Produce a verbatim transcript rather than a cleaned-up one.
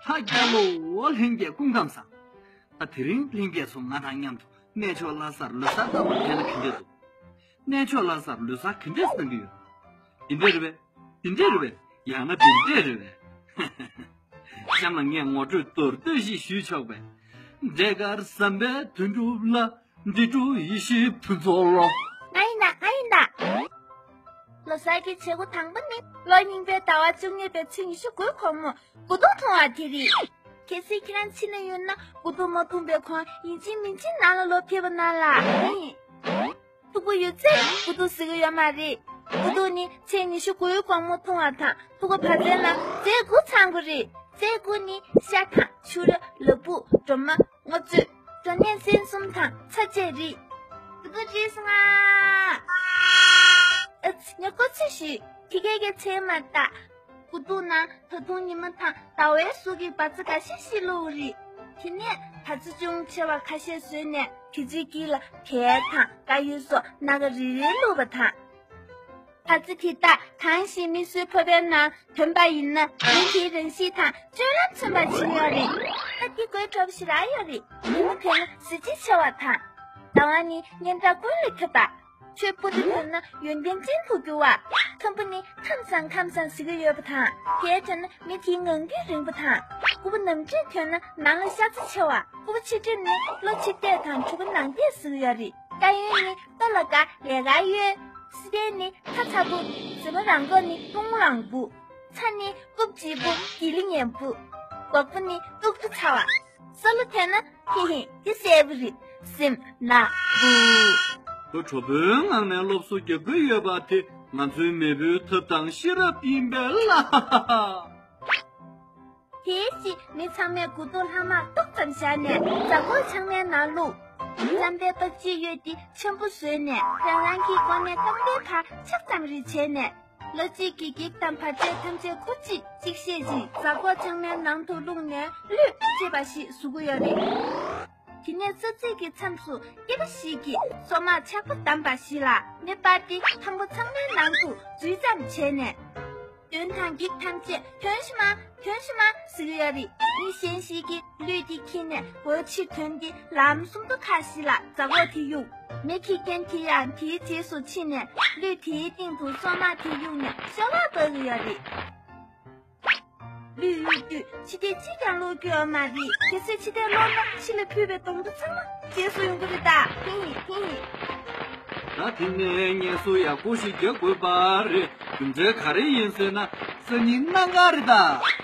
ལྷ་རྒྱལ་ལོ། ལྷན་རྒྱས་སྐུ་ཁམས་བཟང་། ད་དེ་རིང་ལྷན་རྒྱས་ཚོ་ང་དང་མཉམ་དུ་གནས་མཆོག་ལྷ་སར་ལོ་གསར་བཏང་བར་ཕེབས་ན་ག་འདྲས་འདུག་གནས་མཆོག་ལྷ་སར་ལོ་གསར་ག་འདྲས་བཏང་གི་ཡོད། འདི་འདྲས་རེད་པས། འདི་འདྲས་རེད་པས། ཡང་ན་འདི་འདྲས་རེད་པས། གཤམ་ལ་ངས་ངོ་སྤྲོད་མདོར་བསྡུས་ཤིག་ཞུས་ཆོག་པས། འབྲས་དཀར་ཟམ་པའི་དོན་གྲུབ་ལ། འབྲས་དྲུག་ཡེ་ཤེས་ཕུན་ཚོགས་ལོ། ང་ཡིན་ད། ང་ཡིན་ད། ལོ་གསར་གྱི་བྱེད་སྒོ་དང་པོ་ནི་ལོ་རྙིང་པའི་ཟླ་བ་བཅུ་གཉིས་པའི་ཚེས་ཉི་ཤུ་དགུའི་དགོང་མོ་དགུ་ཐུག་འཐུང་བ་དེ་རེད། གལ་སྲིད་ཁྱེད་རང་ཕྱི་ནས་ཡོད་ན་དགུ་ཐུག་མ་འཐུང་པའི་གོང་ཡིན་གཅིག་མིན་གཅིག་ནང་ལ་ལོག་ཕེབས་པ་གནང་ལ། ཐུག་པ་ཡོད་ཚད་དགུ་ཐུག་ཟེར་གྱི་ཡོད་མ་རེད། དགུ་ཐུག་ནི་ཚེས་ཉི་ཤུ་དགུའི་དགོང་མོ་འཐུང་བ་དང་ཐུག་པ་བར་མཚམས་ལ་རྫས་དགུ་ཚང་དགོས་རེད། རྫས་དགུ་ནི་ཤ་དང་ཕྱུ་ར། ལ་ཕུག་སྒྲོལ་མ། སྔོ་ཚོད། སྒྲོ་ནས་སྲན་གསུམ་དང་ཚྭ་བཅས་རེད། དགུ་ཐུག་རེད་སོང་ང་། ཨ་ཙི། ངས་སྐུ་ཚེ་ཞུས། ཁྱི་སྐད་ཀྱི་ཚེ་མ་ལྟ། དགུ་ཐུག་ནང་ད་དུང་ཉི་མ་དང་ཟླ་བའི་གཟུགས་ཀྱི་བ་ཚྭ་འགའ་ཤས་ཤིག་བླུགས་པ་རེད། དེ་ནས་བ་ཚྭ་ཅུང་ཆེ་བ་ཁ་ཤས་བཟོས་ནས་དེ་ཚོའི་དཀྱིལ་ལ་གས་དང་དཀར་ཡོལ་སོགས་སྣ་ཁ་རེ་རེ་བླུགས་པ་དང་། བ་ཚྭ་དེ་དག་གང་ཞིག་མི་གསོད་ཕོར་པའི་ནང་ཐོན་པ་ཡིན་ན་ཉིན་དེའི་རང་གཤིས་དང་སྤྱོད་ལམ་མཚོན་པར་བྱེད་ཀྱི་ཡོད་རེད། ད་འདི་དགོད་བྲོ་པོ་ཞིག་རང་ཡོད་རེད། ཉི་མ་དེ་ན་གཟི་བརྗིད་ཆེ་བ་དང་། ཟླ་བ་ནི་སྙན་གྲགས་ཀུན་ལ་ཁྱབ་པ། ཆོས་པོ་ཏི་ཐོན་ན་ཡོན་ཏན་ཅན་དུ་འགྱུར་བ། ཁམ་བུ་ནི་ཁམས་བཟང་ཁམས་བཟང་ཟེར་གྱི་ཡོད་པ་དང་། དེའི་དོན་ན་མི་དེའི་ངང་རྒྱུད་རིང་པོ་དང་། ལྐུགས་པ་ནམ་འཁྲུད་ཐོན་ན་ནང་ལ་ཤ་ཚ་ཆེ་བ། ལྐུགས་པ་ཕྱི་འཁྲུད་ནི་ལོ་ཕྱི་འཁྲུད་དང་ཕྲུ་གུ་ནང་འཁྲུད་ཟེར་གྱི་ཡོད་རེད། དཀར་ཡོལ་ནི་ལྟོ་ལ་དགའ་ལས་ཀར་གཡོལ། སི་པན་ནི་ཁ་ཚ་པོ། ཟེ་མ་རང་མགོ་ནི་ལྷུང་རང་པོ། ཚྭ་ནི་རྐུབ་ལྗིད་པོ་སྒྱིད་ལི་ངན་པོ། སྒོག་པོ་ནི་ཏུག་ཏུ་ཚ་བ། སོ་ལོ་ཐོན་ན་ཧི་ཧི་འདི་གསལ་པོ་རེད། སེམས་ན་བུ། ཁོ་གྲོགས་པོའི་ངང་ནས་སློབ་གསོ་རྒྱག་གི་ཡོད་པ་དེ་ང་ཚོའི་མེས་པོའི་ཐབས་དང་ཤེས་རབ་ཡིན་པས་ལ། དེའི་ཕྱིར་མི་ཚང་མས་དགུ་ཐུག་ལྷག་མ་ཏོག་ཙམ་བཞག་ནས་རྫ་མགོ་ཆང་མའི་ནང་བླུགས། རྩམ་པའི་པགས་ཅིག་གཡོས་ཏེ་ཆེན་པོ་བཟོས་ནས་རང་རང་གི་མགོ་ནས་རྐང་པའི་བར་ཕྱག་ཙམ་རེ་བྱས་ནས། ལོ་གཅིག་གི་གེགས་དང་བར་ཆད་ཐམས་ཅད་ཁོ་གཅིག་གཅིག་ཤེས་ཤིང་། རྫ་མགོ་ཆང་མའི་ནང་དུ་བླུགས་ནས་གླུད་ཅེས་པ་ཞིག་བཟོ་གི་ཡོད་རེད། དེ་ནས་ས་ཚིགས་ཀྱི་མཚམས་སུ་སྐྱེས་པ་ཞིག་གིས་སོ་མ་ཆག་པ་བསྡམས་པ་ཞིག་ལ་མེ་སྤར་ཏེ་ཐང་པོ་ཚང་མའི་ནང་དུ་འཛུལ་ཙམ་བྱས་ནས། གདོན་དང་བགེགས་ཐམས་ཅད་ཐོན་ཤི་མ། ཐོན་ཤི་མ་ཟེར་གྱི་ཡོད་རེད། མི་གཞན་ཞིག་གིས་གླུད་དེ་ཁྱེར་ནས་སྒོའི་ཕྱིར་ཐོན་ཏེ་ལམ་སུམ་མདོ་ཁ་ཤས་ལ་རྫ་མགོ་དེ་གཡུགས། མེ་ཁྱེར་མཁན་དེ་ཡང་དེའི་རྗེས་སུ་ཕྱིན་ནས་གླུད་དེའི་སྟེང་དུ་སོ་མ་དེ་གཡུགས་ནས་ཤོ་ལོ་ཀ་འབག་གི་ཡོད་རེད། གླུད་གཡུག་དུས་ཕྱི་ཐལ་གཅིག་ཀྱང་སློག་རྒྱུ་ཡོད་མ་རེད། གལ་སྲིད་ཕྱི་ཐལ་སློག་ན་ཕྱི་ལ་ཕུལ་བའི་སྡོང་པོ་ཚང་མ་རྗེས་སུ་ཡོང་གི་རེད་ད། ཧི་ཧི་ཧི་ཧི། ད་དེ་ནས་ངལ་གསོ་ཡག་པོ་ཞིག་རྒྱག་དགོས་པ་རེད། རྒྱུ་མཚན་ག་རེ་ཡིན་ཟེར་ན་སང་ཉིན་གནམ་གང་རེད་ད།